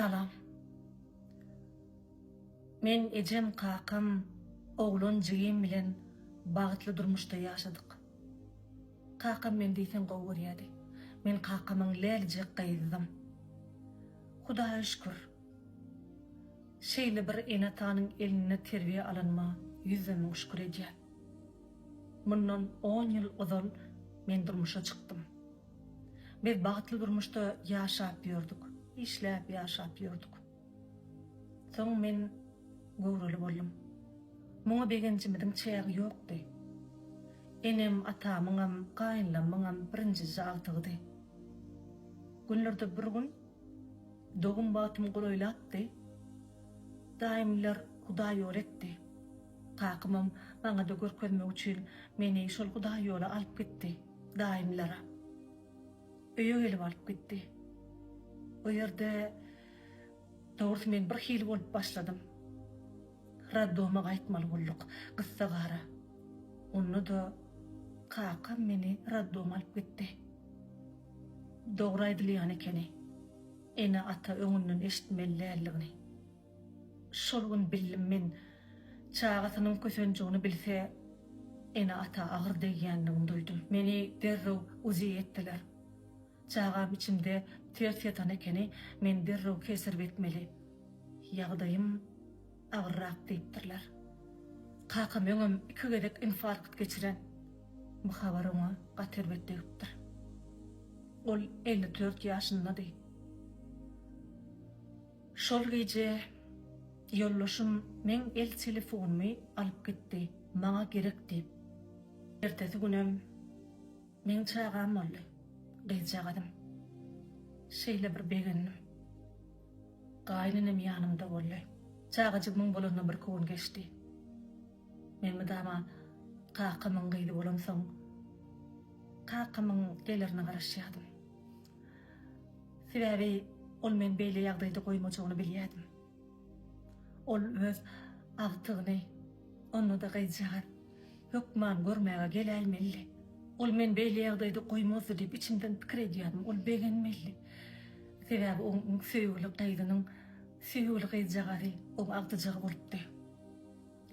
Salam. Men ejem kakam oglan jigim bilen bagtly durmuşda ýaşadyk. Kakam meni diýseň gowy görýärdi. Men kakamyň lälijek gyzydym. Hudaýa şükür. Şeýle bir ene-atanyň elinde terbiýe alanyma ýüzden müň şükür edýän. Mundan on ýyl ozal men durmuşa çykdym. Biz bagtly durmuşda ýaşap ýördük, işläp ýaşap ýördük. Soň men göwreli boldum. Muňa begenjimiziň çägi ýokdy. Enem atamyňam, gaýynlammyňam birinjije agtygydy. Günlerde bir gün dogum wagtym golaýlapdy. Daýymlar hudaýýoly etdi. Kakamam maňa-da görkezmek üçin meni şol hudaýýola alyp gitdi, daýymlara. Öýe gelip alyp gitdi. O ýerde dogrusy men birhili bolup başladym. Raddoma gaýtmaly bolduk, gyssagara. Onda-da kakam meni raddoma alyp gitdi. Dogry aýdylýan ekeni, ene-ata öňünden eşitmeli däldigini. Şol gün bildim men, çagasynyň kösenjigini bilse, ene-ata agyr degýändigini duýdum. Meni derrew UZI etdiler. Çagam içimde ters ýatan ekeni, men derrew keserew etmeli. Ýagdaýym agyrrak diýipdirler. Kakam öňem iki gezek infarkt geçiren. Bu habar oňa gaty erbet degipdir. Ol 54 ýaşyndady. Şol gije ýoldaşym meň el telefonymy alyp gitdi, maňa gerek diýip. Ertesi günem meň çagam boldy, gyzjagazym. Şeýle bir begendim. Gaýynenem ýanymda boldy. Çagajygymyň bolanyna birki gün geçdi. Men mydama kakamyň gyzy bolamsoň, kakamyň gelerine garaşýardym. Sebäbi ol meni beýle ýagdaýda goýmajagyny bilýärdim. Ol öz agtygyny, onda-da gyzjagaz, hökman görmäge geläýmelidi. Ol meni beýle ýagdaýda goýmazdy diýip içimden pikir edýärdim. Ol begenmelidi. Sebäbi oň söýgüli gyzynyň söýgüli gyzjagazy oň agtyjagy bolupdy.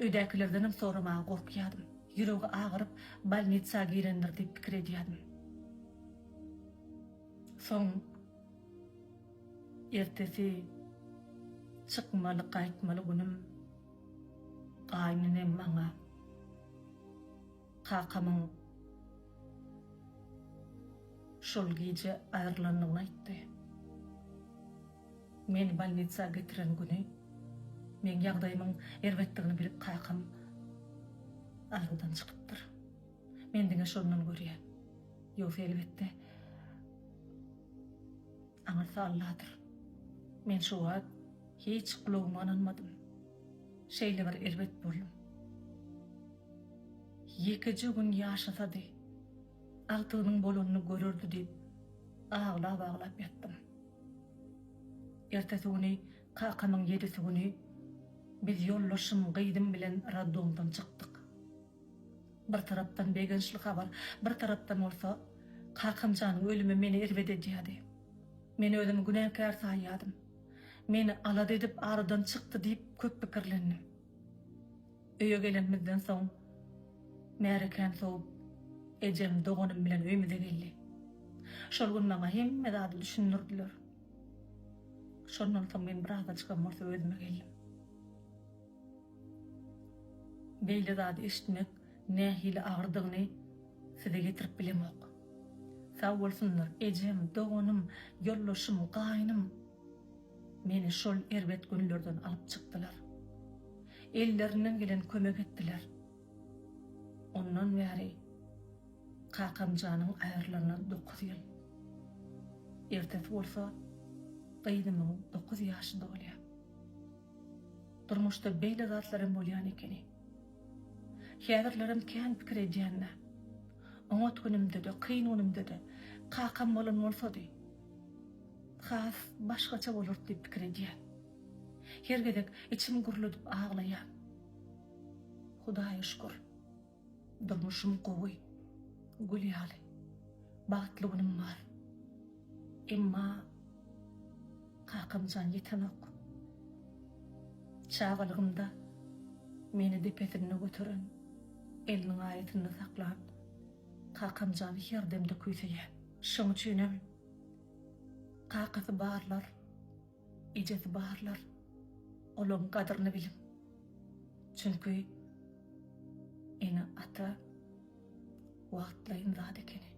Öýdäkilerdenem soramaga gorkýardym. Ýüregi agyryp, bolnitsa girendir diýip pikir edýärdim. Soň ertesi çykmaly gaýtmaly günüm gaýynenem maňa kakamyň şol gije aýrylandygyny aýtdy. Meni bolnitsa getiren güni meň ýagdaýymyň erbetdigini bilip kakam aradan çykypdyr. Men diňe şondan görýän. Ýogsa elbetde aňyrsy Alladyr. Men şo wagt hiç gulagyma ynanmadym. Şeýle bir erbet boldum. Ýekeje gün ýaşasady, agtygynyň bolanyny görerdi diýip aglap-aglap ýatdym. Ertesi güni kakamyň ýedisi güni biz ýoldaşym, gyzym bilen roddomdan çykdyk. Bir tarapdan begençli habar, bir tarapdan bolsa kakamjanyň ölümi meni erbet edýärdi. Men özümi günäkär saýýardym. Meni alada edip aradan çykdy diýip köp pikirlendim. Öýe gelenimizden soň märekäni sowup, ejem doganym bilen öýümize geldi. Şol gün maňa hemme zady düşündirdiler. Şondan soň men birazajygam bolsa özüme geldim. Beýle zady eşitmek nähili agyrdygyny size ýetirip bilemok. Sag bolsunlar, ejem, doganym, ýoldaşym, gaýnym meni şol erbet günlerden alyp çykdylar. Ellerinden gelen kömek etdiler. Ondan bäri kakamjanyň aýrylanyna dokuz ýyl. Ertesi bolsa gyzymyň dokuz ýaşy dolýar. Durmuşda beýle zatlaram bolýan ekeni. Häzirlerem kän pikir edýän-dä. Oňat günümde-de, kyn günümde-de kakam bolan bolsady, has başgaça bolardy diýip pikir edýän. Her gezek içim gürledip aglaýan. Hudaýa şükür, durmuşym gowy, gül ýaly. Bagtly günüm bar. Emma. Kakamjan ýetenok. Çagalygymda meni depesinde göteren, eliniň aýasynda saklan kakamjany her demde küýseýän. Şoň üçinem kakasy barlar, ejesi barlar, olaň gadyryny biliň. Çünki ene-ata wagtlaýyn zat ekeni.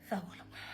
Sag boluň.